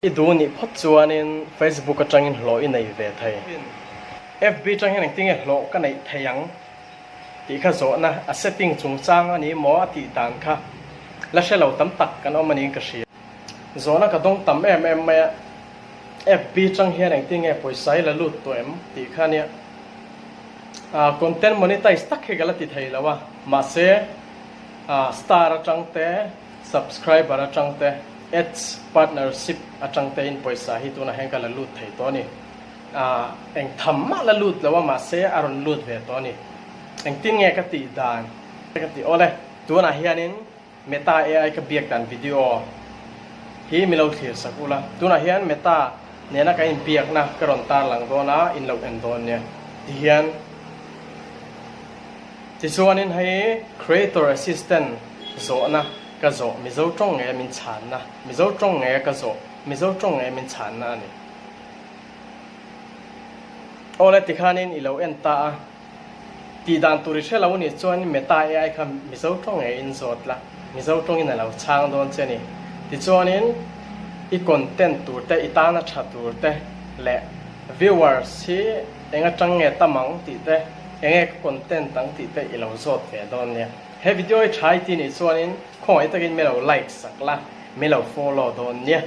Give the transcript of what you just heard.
I duh nih phawt chuanin Facebook atangin hlawh i nei ve thei. FB atang hian engtin nge hlawh ka neih thei ang tih kha zawhna a setting chungchang a ni maw a tih dan kha la hre lo tam tak kan awm a niin ka hria. Zawhna ka dawng tam em em mai a, FB atang hian engtin nge pawisa i la lut tawh em tih kha nia. Content monetize tak hi ka la ti thei lo a, mahse star atang te, Subscriber atang te, ads partnership atang te in pawisa hi tunah hian ka la lut thei tawh a ni. Aah eng tham mah la lut lo a mahse a rawn lut ve tawh a ni. Engtin nge ka tih dan? Ka ti awle, tunah hianin Meta AI ka biak dan video hi mi lo thlir sak ula. Tunah hian Meta nena kan inbiakna ka rawn tarlang dawn a, in lo en dawn nia. Tihian. Tichuanin hei Creator Assistant zawhna ka zawh Mizo tawng nge min chhanna Mizo tawng nge ka zawh Mizo tawng nge min chhanna a ni. Awle tikhanin i lo en ta a, tih dan tur i hre lo nih chuan Meta AI kha Mizo tawng nge in zawt la, Mizo tawngin a lo chhang dawn che a ni. Tichuanin i content tur te, i tana tha tur te leh viewers hi eng atang nge tam ang tih te, Enge ka content ang tih te i lo zawt ve dawn nia. He video hi tha i ti nih chuanin khawngaih takin mi lo like sak la, mi lo follow dawn nia.